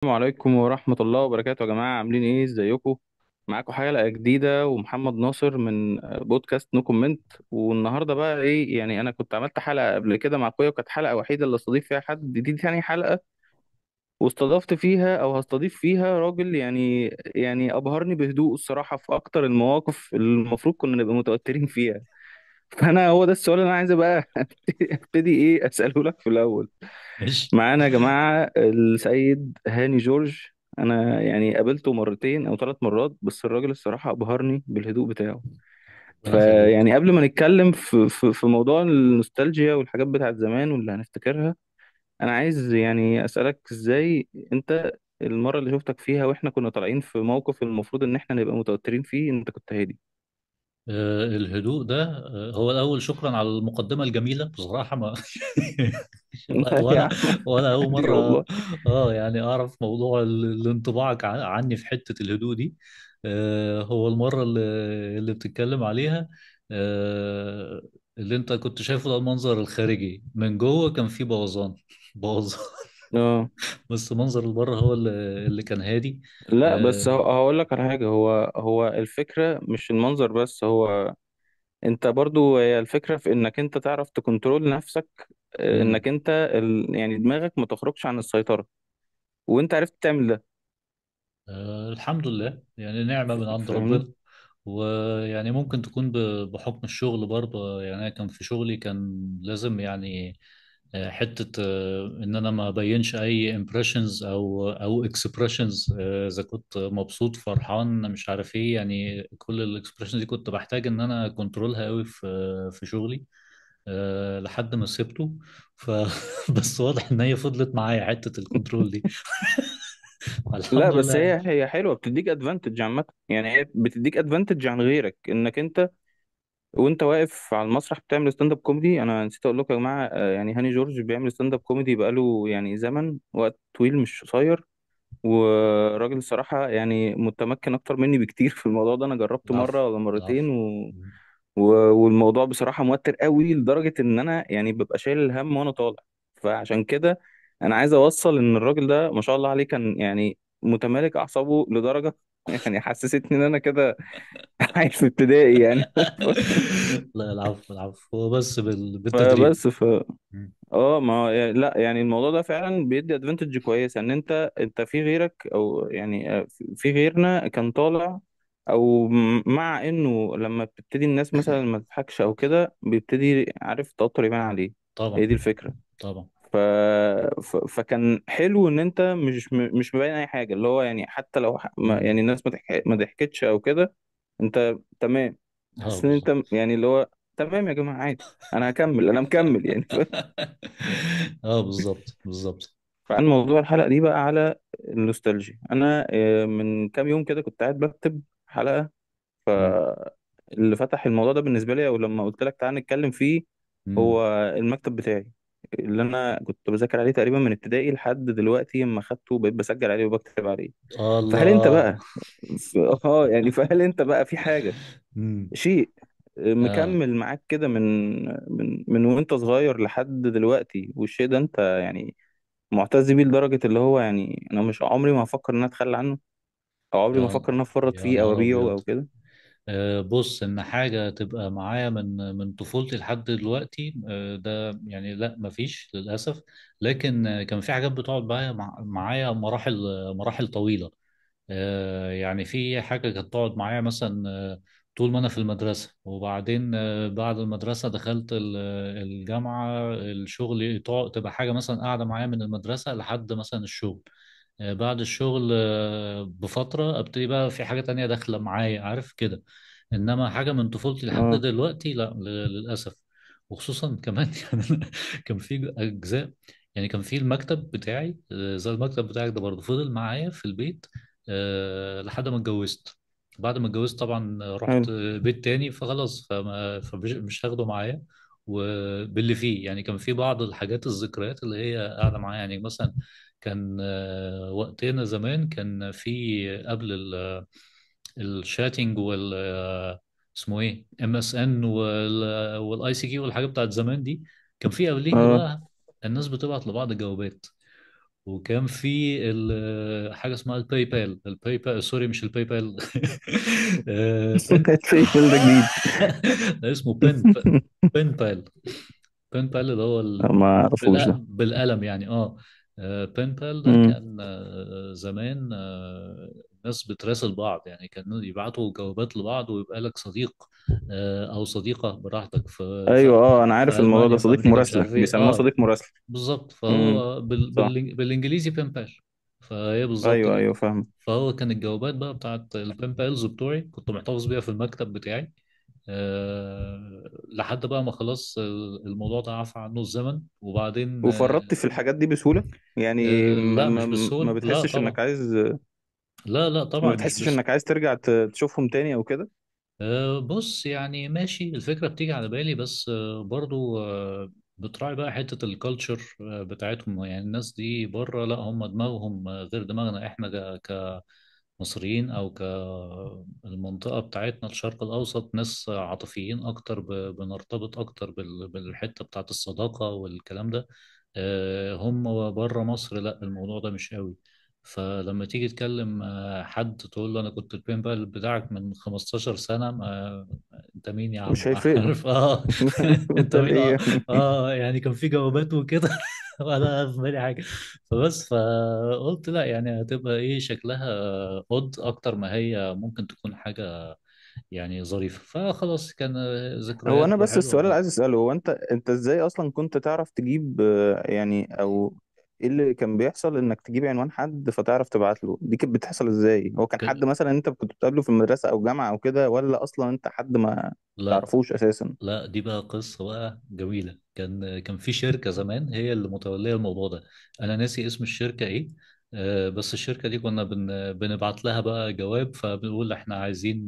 السلام عليكم ورحمة الله وبركاته يا جماعة، عاملين ايه؟ ازيكم؟ معاكم حلقة جديدة ومحمد ناصر من بودكاست No Comment. والنهاردة بقى ايه، يعني انا كنت عملت حلقة قبل كده مع اخويا، وكانت حلقة وحيدة اللي استضيف فيها حد. دي تاني حلقة واستضفت فيها او هستضيف فيها راجل، يعني ابهرني بهدوء الصراحة في اكتر المواقف اللي المفروض كنا نبقى متوترين فيها. فانا هو ده السؤال اللي انا عايز بقى ابتدي ايه اساله لك في الاول. ماشي. معانا يا جماعة السيد هاني جورج. أنا يعني قابلته مرتين أو 3 مرات، بس الراجل الصراحة أبهرني بالهدوء بتاعه. ربنا يخليك. فيعني قبل ما نتكلم في موضوع النوستالجيا والحاجات بتاعت زمان واللي هنفتكرها، أنا عايز يعني أسألك إزاي أنت المرة اللي شفتك فيها وإحنا كنا طالعين في موقف المفروض إن إحنا نبقى متوترين فيه أنت كنت هادي. الهدوء ده. هو الأول شكرا على المقدمة الجميلة بصراحة ما لا يا وأنا عم، وأنا أول عادي مرة والله. يعني أعرف موضوع الانطباعك عني في حتة الهدوء دي. هو المرة اللي بتتكلم عليها. آه، اللي أنت كنت شايفه ده المنظر الخارجي، من جوه كان فيه بوظان بوظان. اه، بس منظر البره هو اللي كان هادي. لا بس آه، هقول لك على حاجة. هو الفكرة مش المنظر بس، هو انت برضو هي الفكرة في انك انت تعرف ت control نفسك. مم. انك انت يعني دماغك ما تخرجش عن السيطرة، وانت عرفت تعمل ده. الحمد لله، يعني نعمة من عند فاهمني؟ ربنا. ويعني ممكن تكون بحكم الشغل برضه، يعني أنا كان في شغلي كان لازم يعني حتة إن أنا ما بينش أي impressions أو expressions، إذا كنت مبسوط فرحان مش عارف إيه، يعني كل ال expressions دي كنت بحتاج إن أنا control ها قوي في شغلي. لحد ما سبته. ف بس واضح إن هي فضلت معايا حتة ال control دي. لا الحمد بس لله يعني. هي حلوة، بتديك advantage عامة. يعني هي بتديك advantage عن غيرك، انك انت وانت واقف على المسرح بتعمل ستاند اب كوميدي. انا نسيت اقول لكم يا جماعة، يعني هاني جورج بيعمل stand up comedy بقاله يعني زمن، وقت طويل مش قصير. وراجل الصراحة يعني متمكن أكتر مني بكتير في الموضوع ده. أنا جربته العفو. مرة ولا العفو. مرتين و... والموضوع بصراحة موتر قوي، لدرجة إن أنا يعني ببقى شايل الهم وأنا طالع. فعشان كده أنا عايز أوصل إن الراجل ده ما شاء الله عليه كان يعني متمالك أعصابه لدرجة يعني حسستني إن أنا كده عايش في ابتدائي يعني. لا، العفو العفو، هو بس بالتدريب. فبس ف مم. اه ما هو يعني، لا يعني الموضوع ده فعلا بيدي advantage كويسه، ان انت في غيرك، او يعني في غيرنا كان طالع، او مع انه لما بتبتدي الناس مثلا ما تضحكش او كده بيبتدي عارف التوتر يبان عليه. طبعا. هي دي الفكره. طبعا. ف... فكان حلو ان انت مش مبين اي حاجه، اللي هو يعني حتى لو ما... مم. يعني الناس ما ضحكتش او كده، انت تمام. اه حاسس ان بالظبط. انت يعني اللي هو تمام يا جماعه، عادي، انا هكمل، انا مكمل يعني. اه بالظبط بالظبط. فعن موضوع الحلقة دي بقى على النوستالجيا، أنا من كام يوم كده كنت قاعد بكتب حلقة. مم. فاللي فتح الموضوع ده بالنسبة لي، أو لما قلت لك تعالى نتكلم فيه، مم. هو المكتب بتاعي اللي أنا كنت بذاكر عليه تقريبا من ابتدائي لحد دلوقتي، لما خدته بقيت بسجل عليه وبكتب عليه. فهل أنت الله. بقى يعني فهل أنت بقى في حاجة، مم. شيء اه مكمل معاك كده من وأنت صغير لحد دلوقتي، والشيء ده أنت يعني معتز بيه لدرجة اللي هو يعني أنا مش عمري ما هفكر إن أنا أتخلى عنه، أو عمري ما يا أفكر إن أنا أفرط يا فيه أو نهار أبيعه ابيض. أو كده؟ بص، ان حاجة تبقى معايا من طفولتي لحد دلوقتي، ده يعني لا، مفيش للاسف. لكن كان في حاجات بتقعد معايا معايا مراحل، مراحل طويله. يعني في حاجة كانت تقعد معايا مثلا، طول ما أنا في المدرسة، وبعدين بعد المدرسة دخلت الجامعة، الشغل، تبقى حاجة مثلا قاعدة معايا من المدرسة لحد مثلا الشغل. بعد الشغل بفترة ابتدي بقى في حاجة تانية داخلة معايا، عارف كده. انما حاجة من طفولتي لحد أه. دلوقتي لا، للأسف. وخصوصا كمان يعني أنا كان في أجزاء، يعني كان في المكتب بتاعي، زي المكتب بتاعك ده برضه فضل معايا في البيت لحد ما اتجوزت. بعد ما اتجوزت طبعا حلو. رحت بيت تاني فخلاص، فما فمش مش هاخده معايا. وباللي فيه يعني كان في بعض الحاجات، الذكريات اللي هي قاعدة معايا، يعني مثلا كان وقتنا زمان كان في قبل ال chatting وال اسمه ايه MSN وال ICQ والحاجات بتاعت زمان دي. كان في قبليها أه. بقى الناس بتبعت لبعض جوابات. وكان في حاجة اسمها الباي بال، الباي بال sorry مش الباي بال. بن الفيل ده جديد. اسمه بن، بن بال. بن بال اللي هو ما اعرفوش ده. بالقلم يعني اه. بن بال ده امم. كان زمان، الناس بتراسل بعض، يعني كانوا يبعتوا جوابات لبعض، ويبقى لك صديق او صديقة براحتك في ايوه اه، انا في عارف الموضوع ده، المانيا، في صديق امريكا، مش مراسله، عارف ايه بيسموه اه. صديق مراسله. بالظبط، امم. فهو صح. بالانجليزي pen pal. فهي بالظبط ايوه كده. ايوه فاهم. فهو كان الجوابات بقى بتاعت ال pen pals بتوعي كنت محتفظ بيها في المكتب بتاعي. أه لحد بقى ما خلاص الموضوع ده عفى عنه الزمن، وبعدين وفرطت في الحاجات دي بسهولة يعني؟ ما, لا مش ما, ما بالسهولة، لا بتحسش طبعا. انك عايز، لا لا ما طبعا مش بتحسش بس. انك عايز ترجع تشوفهم تاني او كده؟ بص يعني ماشي، الفكرة بتيجي على بالي، بس برضو بتراعي بقى حتة ال culture بتاعتهم. يعني الناس دي بره، لا هم دماغهم غير دماغنا احنا كمصريين، او كالمنطقة بتاعتنا الشرق الأوسط، ناس عاطفيين أكتر، بنرتبط أكتر بالحتة بتاعت الصداقة والكلام ده. هم بره مصر لا الموضوع ده مش قوي. فلما تيجي تكلم حد تقول له انا كنت ال pen pal بتاعك من 15 سنة، ما انت مين يا مش عم؟ هيفرق له. عارف اه. انت ده مين اه. ايه؟ اه يعني كان في جوابات وكده ولا في بالي حاجة. فبس فقلت لا، يعني هتبقى ايه شكلها، قد اكتر ما هي ممكن تكون حاجة يعني ظريفة. فخلاص كان هو انا ذكريات بس وحلوة السؤال اللي اه. عايز اساله، هو انت ازاي اصلا كنت تعرف تجيب يعني، او ايه اللي كان بيحصل انك تجيب عنوان حد فتعرف تبعت له؟ دي كانت بتحصل ازاي؟ هو كان حد ك- مثلا انت كنت بتقابله في المدرسة او جامعة او كده، ولا اصلا انت حد ما لا تعرفوش اساسا؟ لا، دي بقى قصة بقى جميلة. كان في شركة زمان هي اللي متولية الموضوع ده. أنا ناسي اسم الشركة إيه. بس الشركة دي كنا بنبعت لها بقى جواب، فبنقول إحنا عايزين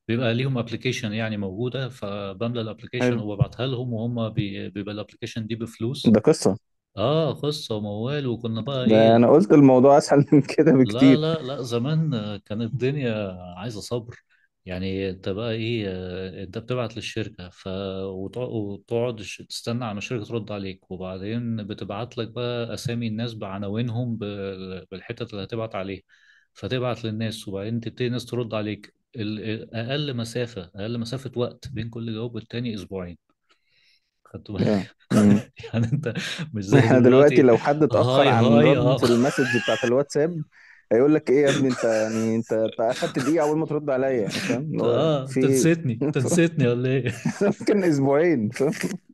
بيبقى ليهم application يعني موجودة، فبملى الابلكيشن حلو. وببعتها لهم، وهم بيبقى ال application دي بفلوس. ده قصة. اه قصة وموال، وكنا بقى ده ايه. انا قلت الموضوع اسهل من كده لا بكتير. لا لا، زمان كانت الدنيا عايزة صبر. يعني انت بقى ايه، انت بتبعت للشركة وتقعد تستنى على الشركة ترد عليك، وبعدين بتبعت لك بقى اسامي الناس بعناوينهم بالحتت اللي هتبعت عليها. فتبعت للناس، وبعدين تبتدي الناس ترد عليك. اقل مسافة، اقل مسافة وقت بين كل جواب والتاني اسبوعين. خدت yeah. بالك؟ مم. يعني انت مش زي احنا دلوقتي دلوقتي. لو حد اتأخر هاي عن هاي رد اه. ال message بتاعت الواتساب، هيقول لك ايه يا ابني انت، يعني انت اخدت دقيقة اول ما ترد عليا، يعني فاهم اللي هو اه في انت ايه؟ نسيتني، انت نسيتني ولا ايه؟ ممكن اسبوعين، فاهم؟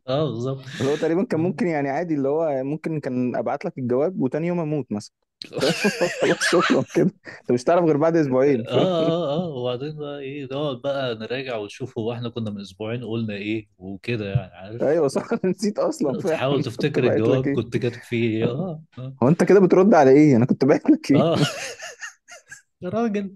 اه بالظبط. اللي هو تقريبا كان اه ممكن يعني عادي، اللي هو ممكن كان ابعت لك الجواب وتاني يوم اموت مثلا. خلاص شكرا كده، انت مش تعرف غير بعد اسبوعين، فاهم؟ اه اه، وبعدين بقى ايه، نقعد بقى نراجع ونشوف هو احنا كنا من اسبوعين قلنا ايه وكده، يعني عارف. ايوه صح، انا نسيت اصلا فعلا. تحاول كنت تفتكر بعت لك الجواب ايه؟ كنت كاتب فيه ايه اه اه. هو انت كده بترد على ايه؟ انا كنت بعت لك ايه؟ اه يا راجل.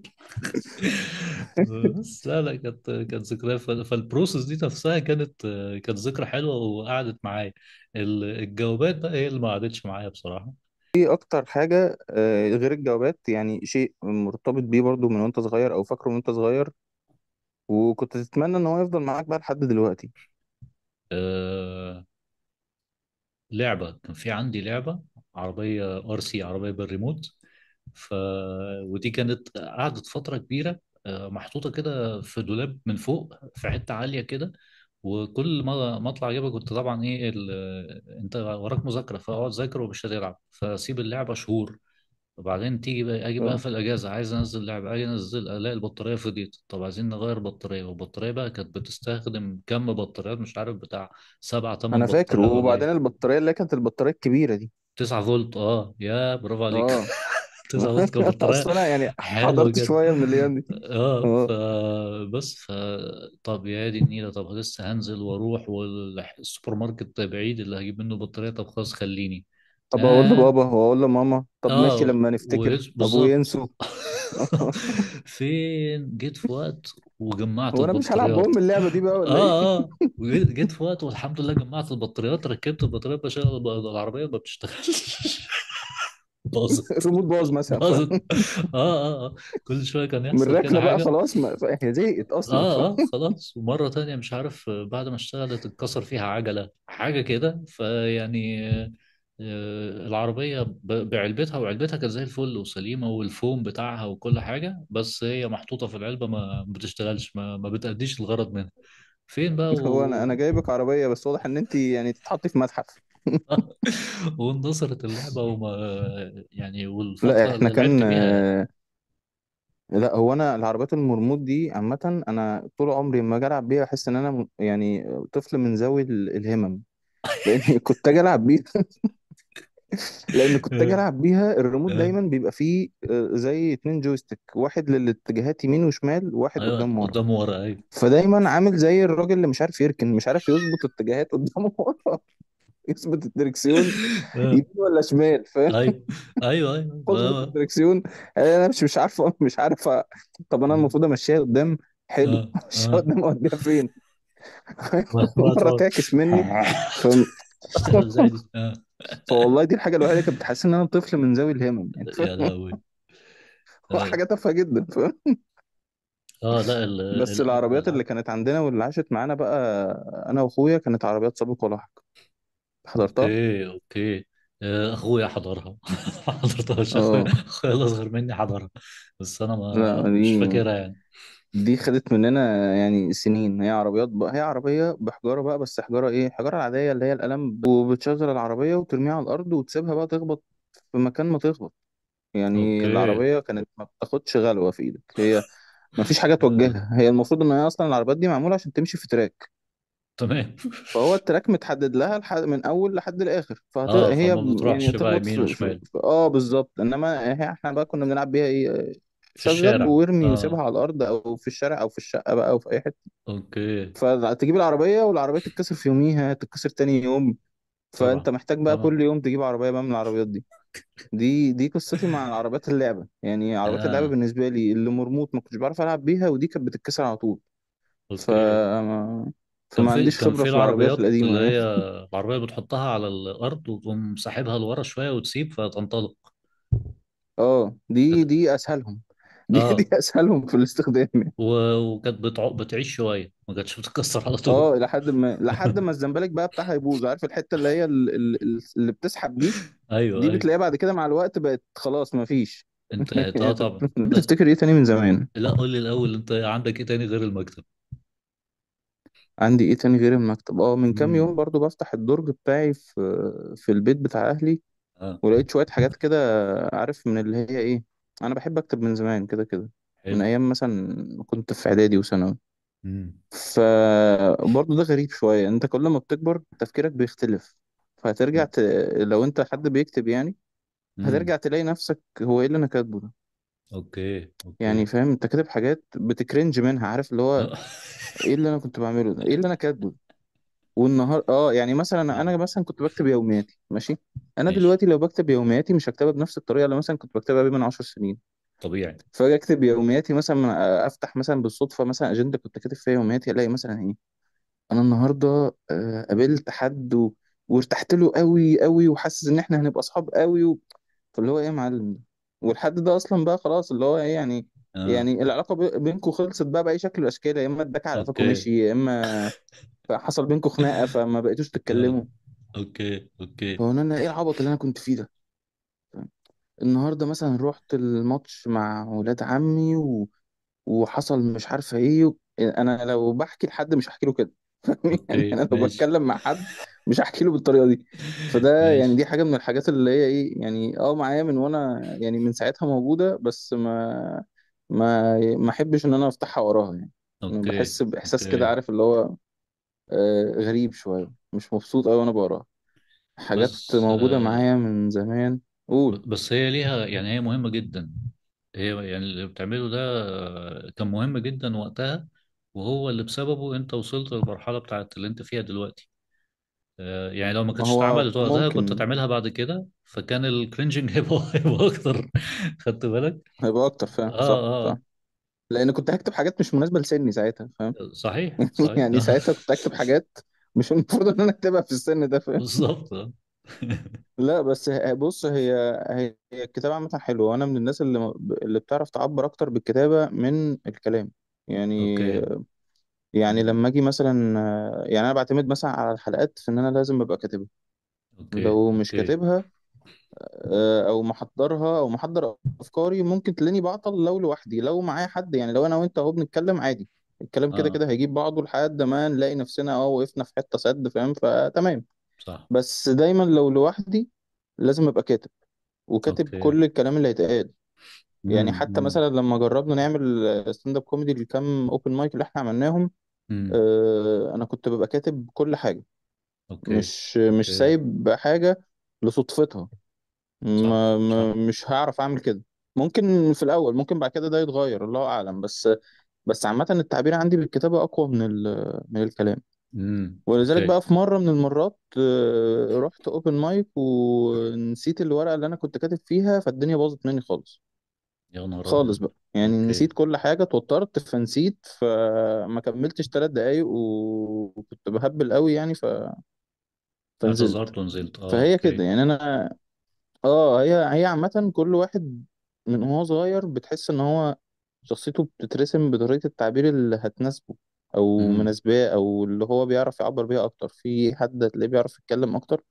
بس لا لا، كانت ذكريات. فال process دي نفسها كانت، كانت ذكرى حلوة وقعدت معايا. الجوابات بقى هي اللي ما قعدتش معايا بصراحه. ايه اكتر حاجة غير الجوابات، يعني شيء مرتبط بيه برضو من وانت صغير او فاكره من وانت صغير، وكنت تتمنى ان هو يفضل معاك بقى لحد دلوقتي؟ آه لعبة، كان في عندي لعبة عربية ار سي، عربية بالريموت. ف ودي كانت قعدت فترة كبيرة محطوطة كده في دولاب من فوق في حتة عالية كده. وكل ما اطلع اجيبها كنت طبعا ايه انت وراك مذاكرة، فاقعد ذاكر ومش هتلعب، فاسيب اللعبة شهور. وبعدين تيجي بقى، اجي بقى اه في الاجازة عايز انزل لعبة، اجي انزل الاقي البطارية فضيت. طب عايزين نغير بطارية، والبطارية بقى كانت بتستخدم كم بطاريات مش عارف بتاع سبع تمن انا فاكر. بطاريات ولا وبعدين ايه. البطارية اللي كانت البطارية الكبيرة دي. 9 فولت اه، يا برافو عليك. اه. 9 فولت كبطارية. اصل انا يعني حلو حضرت جدا. شوية من الايام دي. اه اه. فبس ف طب يا دي النيلة، طب لسه هنزل واروح والسوبر ماركت بعيد اللي هجيب منه بطارية، طب خلاص خليني. طب اقول اه لبابا واقول لماما، طب ماشي اه لما نفتكر، طب بالظبط. وينسوا. فين جيت في وقت وجمعت هو انا مش هلعب البطاريات. بهم اللعبة دي بقى ولا ايه؟ اه اه، جيت في وقت والحمد لله جمعت البطاريات، ركبت البطاريات، بشغل العربية ما بتشتغلش. باظت. الريموت باظ مثلا، باظت. اه اه اه، كل شوية كان من يحصل كده الركنه بقى حاجه. خلاص، ما هي زهقت اصلا. اه اه خلاص. ومرة تانية مش عارف بعد ما اشتغلت اتكسر فيها عجله حاجة كده، فيعني العربية بعلبتها، وعلبتها كانت زي الفل وسليمة والفوم بتاعها وكل حاجة، بس هي محطوطة في العلبة ما بتشتغلش، ما بتأديش الغرض منها. فين بقى هو انا جايبك عربيه، بس واضح ان انت يعني تتحطي في متحف. واندثرت اللعبة وما يعني، لا والفترة احنا اللي لعبت كان بيها. لا هو انا العربيات المرمود دي عامه، انا طول عمري لما اجي العب بيها احس ان انا يعني طفل من ذوي الهمم. لان كنت اجي العب بيها، لان كنت اجي العب بيها الريموت دايما بيبقى فيه زي اتنين joystick، واحد للاتجاهات يمين وشمال، وواحد ايوه قدام ورا. قدام ورا، ايوه. فدايما عامل زي الراجل اللي مش عارف يركن، مش عارف يظبط اتجاهات قدامه ورا، يظبط الدركسيون يمين ولا شمال، فاهم؟ ايوه ايوه ايوه اظبط اه. الدركسيون. انا مش عارف طب انا المفروض امشيها قدام، حلو. اه امشيها اه. قدام، اوديها فين؟ بقى مرة تقعد تعكس مني. ف... تشتغل زي دي اه. فوالله دي الحاجة الوحيدة اللي كانت بتحسسني ان انا طفل من ذوي الهمم يعني. يا لهوي. اه. حاجة تافهة جدا، فاهم؟ لا بس العربيات اللي الالعاب. كانت عندنا واللي عاشت معانا بقى، انا واخويا، كانت عربيات سابق ولاحق. حضرتها. okay okay. اخويا حضرها. ما حضرتهاش، اخويا، اه. اخويا الاصغر مني حضرها، بس انا لا ما مش دي، فاكرها يعني. دي خدت مننا يعني سنين. هي عربيات بقى، هي عربية بحجارة بقى، بس حجارة ايه؟ الحجارة العادية اللي هي القلم، وبتشغل العربية وترميها على الأرض وتسيبها بقى تخبط في مكان ما تخبط. يعني okay. العربية كانت ما بتاخدش غلوة في ايدك، هي ما فيش حاجة آه. توجهها. هي المفروض ان هي اصلا العربيات دي معمولة عشان تمشي في track، تمام. فهو ال track متحدد لها من اول لحد الاخر، اه، هي فما يعني بتروحش بقى تخبط يمين وشمال. في... اه بالظبط. انما احنا بقى كنا بنلعب بيها ايه؟ في شغل الشارع وارمي اه. وسيبها على الارض، او في الشارع، او في الشقة بقى، او في اي حته. okay. فتجيب العربية والعربية تتكسر في يوميها، تتكسر تاني يوم. فانت طبعا محتاج بقى طبعا. كل يوم تجيب عربية بقى من العربيات دي. دي قصتي مع العربيات اللعبه. يعني عربيات اللعبة اه. بالنسبة لي اللي مرموط ما كنتش بعرف العب بيها، ودي كانت بتتكسر على طول. ف okay. كان فما في عنديش كان خبره في في العربيات العربيات القديمة اللي يعني. هي العربية بتحطها على الأرض وتقوم ساحبها لورا شوية وتسيب فتنطلق. اه دي كانت- دي اسهلهم. دي دي اه. اسهلهم في الاستخدام يعني. وكانت بتعيش شوية، ما كانتش بتتكسر على طول. اه لحد ما، لحد ما الزمبلك بقى بتاعها يبوظ، عارف الحتة اللي هي اللي بتسحب دي، ايوه دي ايوه. بتلاقيها بعد كده مع الوقت بقت خلاص ما فيش. انتهت اه يعني طب طبعا عندك. تفتكر ايه تاني من زمان؟ لا قول لي الأول، انت عندك ايه تاني غير المكتب؟ عندي ايه تاني غير المكتب؟ اه من كام امم. يوم برضو بفتح الدرج بتاعي في في البيت بتاع اهلي، اه. ولقيت شوية حاجات كده. عارف من اللي هي ايه؟ انا بحب اكتب من زمان كده كده، من حلو. ايام مثلا كنت في اعدادي وثانوي. امم. فبرضه ده غريب شوية، انت كل ما بتكبر تفكيرك بيختلف. فهترجع لو انت حد بيكتب يعني، امم. هترجع تلاقي نفسك هو ايه اللي انا كاتبه ده؟ okay يعني اوكي. فاهم، انت كاتب حاجات بت cringe منها، عارف اللي هو ايه اللي انا كنت بعمله ده، ايه اللي انا كاتبه ده؟ والنهار اه يعني مثلا آه. انا مثلا كنت بكتب يومياتي، ماشي. انا ماشي. دلوقتي لو بكتب يومياتي مش هكتبها بنفس الطريقة اللي مثلا كنت بكتبها بيها من 10 سنين. طبيعي. فاجي اكتب يومياتي مثلا افتح مثلا بالصدفة مثلا اجندة كنت كاتب فيها يومياتي، الاقي مثلا ايه؟ انا النهارده قابلت حد وارتحت له قوي قوي، وحاسس ان احنا هنبقى اصحاب قوي فاللي هو ايه يا معلم ده؟ والحد ده اصلا بقى خلاص اللي هو ايه يعني، اه. يعني العلاقة بينكم خلصت بقى باي شكل من الاشكال، يا اما اداك على قفاك اوكي. ومشي، يا اما حصل بينكم خناقه فما بقيتوش اه. تتكلموا. okay okay. فهو انا ايه العبط اللي انا كنت فيه ده؟ النهارده مثلا رحت الماتش مع ولاد عمي وحصل مش عارفه ايه انا لو بحكي لحد مش هحكي له كده. يعني اوكي انا لو ماشي. بتكلم مع حد مش هحكي له بالطريقة دي. فده يعني ماشي. دي حاجة من الحاجات اللي هي ايه يعني، اه معايا من وانا يعني من ساعتها موجوده، بس ما احبش ان انا افتحها وراها يعني. أنا اوكي بحس باحساس كده، اوكي. عارف اللي هو غريب شويه، مش مبسوط قوي وانا بقراها. حاجات بس موجودة معايا من زمان. قول. بس هي ليها يعني، هي مهمة جدا. هي يعني اللي بتعمله ده كان مهم جدا وقتها، وهو اللي بسببه انت وصلت للمرحلة بتاعت اللي انت فيها دلوقتي. يعني لو ما ما كانتش هو اتعملت وقتها كنت ممكن هتعملها بعد كده، فكان ال cringing هيبقى اكتر. خدت بالك؟ هيبقى اكتر، فاهم؟ صح اه صح. اه. لان كنت هكتب حاجات مش مناسبة لسني ساعتها، فاهم؟ صحيح صحيح. يعني ساعتها كنت اكتب حاجات مش المفروض ان انا اكتبها في السن ده، فاهم؟ بالظبط آه. لا بس بص، هي الكتابة عامة حلوة، وانا من الناس اللي بتعرف تعبر اكتر بالكتابة من الكلام يعني. okay. يعني مم. لما اجي مثلا، يعني انا بعتمد مثلا على الحلقات في ان انا لازم ابقى كاتبها. okay لو مش okay. كاتبها او محضرها او محضر افكاري، ممكن تلاقيني بعطل. لو لوحدي، لو معايا حد يعني، لو انا وانت اهو بنتكلم عادي، الكلام كده اه كده هيجيب بعضه لحد ما نلاقي نفسنا اه وقفنا في حتة سد، فاهم؟ فتمام. صح. بس دايما لو لوحدي لازم ابقى كاتب، وكاتب okay. كل الكلام اللي هيتقال. يعني حتى امم. مثلا لما جربنا نعمل stand up comedy لكام open mic اللي احنا عملناهم، امم. انا كنت ببقى كاتب كل حاجة، okay مش okay. سايب حاجة لصدفتها. صح ما صح. ما مش هعرف اعمل كده. ممكن في الاول، ممكن بعد كده ده يتغير، الله اعلم. بس بس عامة التعبير عندي بالكتابة اقوى من من الكلام. ولذلك اوكي. بقى في مرة من المرات رحت open mic ونسيت الورقة اللي انا كنت كاتب فيها، فالدنيا باظت مني خالص. يا نهار خالص ابيض. بقى يعني، اوكي. نسيت كل حاجة، اتوترت فنسيت، فما كملتش 3 دقايق وكنت بهبل قوي يعني، فنزلت. اعتذرت ونزلت، اه فهي كده اوكي. يعني انا، اه هي عامة كل واحد من وهو صغير بتحس ان هو شخصيته بتترسم بطريقة التعبير اللي هتناسبه او امم مناسباه، او اللي هو بيعرف يعبر بيها اكتر. في حد هتلاقيه بيعرف يتكلم اكتر،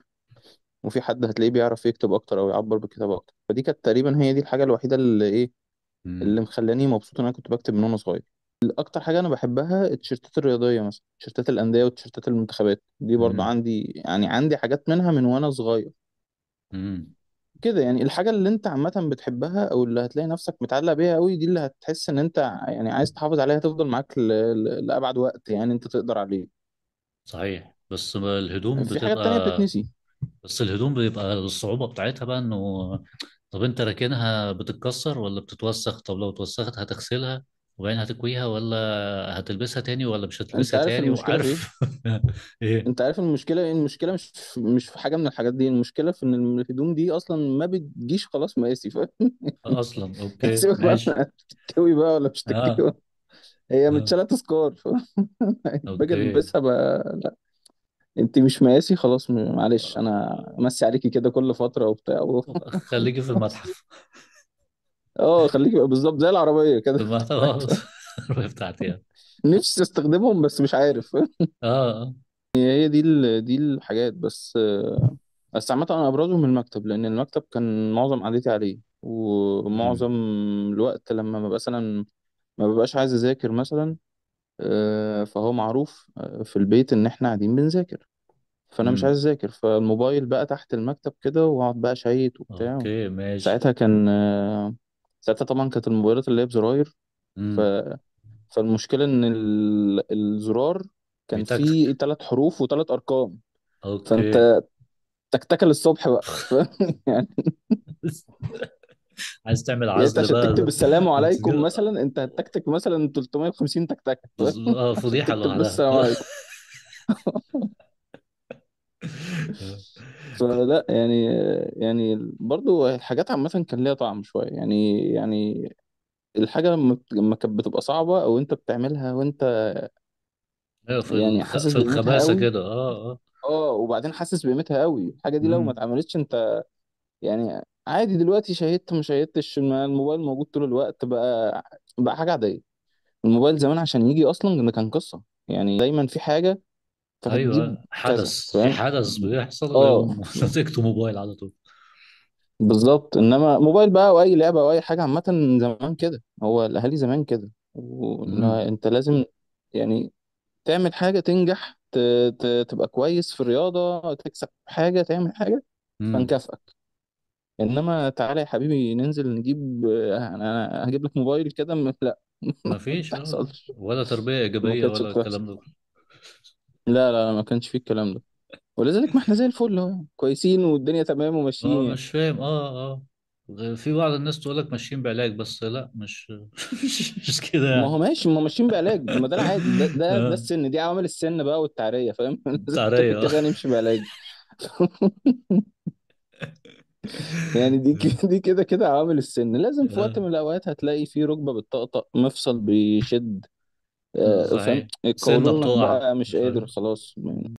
وفي حد هتلاقيه بيعرف يكتب اكتر او يعبر بالكتابة اكتر. فدي كانت تقريبا هي دي الحاجة الوحيدة اللي ايه، امم اللي مخلاني مبسوط ان انا كنت بكتب من وانا صغير. اكتر حاجة انا بحبها التيشيرتات الرياضية، مثلا تيشيرتات الأندية وتيشيرتات المنتخبات دي برضو امم عندي، يعني عندي حاجات منها من وانا صغير امم. كده. يعني الحاجة اللي انت عامة بتحبها او اللي هتلاقي نفسك متعلق بيها قوي، دي اللي هتحس ان انت يعني عايز تحافظ عليها، تفضل معاك لأبعد وقت يعني انت تقدر عليه. صحيح، بس الهدوم في حاجات تانية بتبقى، بتتنسي. بس الهدوم بيبقى الصعوبة بتاعتها بقى انه، طب انت راكنها بتتكسر ولا بتتوسخ؟ طب لو اتوسخت هتغسلها وبعدين هتكويها ولا هتلبسها تاني ولا مش انت هتلبسها عارف تاني، المشكلة في ايه؟ وعارف. ايه؟ انت عارف المشكلة ايه؟ المشكلة مش في حاجة من الحاجات دي، المشكلة في ان الهدوم دي اصلا ما بتجيش خلاص مقاسي، فاهم؟ اصلا يعني اوكي سيبك بقى ماشي. من هتتكوي بقى ولا مش اه تتكوي، هي اه متشالة تذكار، فاهم؟ باجي okay. البسها بقى، لا انت مش مقاسي خلاص، معلش انا امسي عليكي كده كل فترة وبتاع. خليكي في المتحف. اه خليك بقى بالظبط زي العربية في كده. المتحف بتاعتي يعني. نفسي استخدمهم بس مش عارف. اه اه. هي دي دي الحاجات بس. بس عامة أنا أبرزهم المكتب، لأن المكتب كان معظم قعدتي عليه، ومعظم امم الوقت لما ببقى مثلا ما ببقاش عايز أذاكر مثلا، فهو معروف في البيت إن إحنا قاعدين بنذاكر، فأنا مش امم. عايز أذاكر، فالموبايل بقى تحت المكتب كده، وأقعد بقى شيت وبتاع. okay ماشي. ساعتها كان ساعتها طبعا كانت الموبايلات اللي هي بزراير. امم. فالمشكلة إن الزرار كان فيه بيتكتك. 3 حروف وثلاث أرقام. okay. فأنت تكتكل الصبح بقى، فاهم؟ يعني عايز تعمل يعني أنت عزل عشان بقى تكتب السلام عليكم تجيب- مثلا، أنت هتكتك مثلا 350 تكتكة، فاهم؟ اه عشان فضيحة تكتب بس لوحدها. السلام عليكم. فلا يعني، يعني برضو الحاجات عامة كان ليها طعم شوية يعني. يعني الحاجة لما كانت بتبقى صعبة أو أنت بتعملها وأنت ايوه يعني حاسس في بقيمتها الخباثة قوي. كده، اه اه. اه وبعدين حاسس بقيمتها قوي الحاجة دي لو ما امم. اتعملتش انت، يعني عادي دلوقتي شهدت مش شهدتش، ما الموبايل موجود طول الوقت بقى، بقى حاجة عادية. الموبايل زمان عشان يجي أصلا ده كان قصة، يعني دايما في حاجة فهتجيب ايوه، كذا، حدث، في فاهم؟ حدث بيحصل اه يقوم مسكته موبايل على طول. بالظبط. انما موبايل بقى او اي لعبة او اي حاجة عامة، زمان كده هو الاهالي زمان كده، امم وانت لازم يعني تعمل حاجة تنجح، تبقى كويس في الرياضة، تكسب حاجة، تعمل حاجة، امم. فنكافئك. انما تعالى يا حبيبي ننزل نجيب، انا هجيب لك موبايل كده، لا ما ما فيش، اه لا. بتحصلش. ولا تربية ما إيجابية كانتش ولا بتحصل. الكلام ده. لا لا لا، ما كانش فيه الكلام ده. ولذلك ما احنا زي الفل اهو، كويسين والدنيا تمام وماشيين اه يعني. مش فاهم، اه اه. في بعض الناس تقول لك ماشيين بعلاج، بس لا، مش مش كده ما هو يعني. ماشي، ما ماشيين بعلاج، ما ده العادي، ده اه السن دي عوامل السن بقى والتعرية، فاهم؟ لازم كده تعرية اه. كده نمشي بعلاج. يعني دي دي كده كده عوامل السن، لازم في وقت اه من الاوقات هتلاقي في ركبة بتطقطق، مفصل بيشد، فاهم؟ صحيح. سنة قولونك بتقع بقى مش مش عارف. قادر خلاص.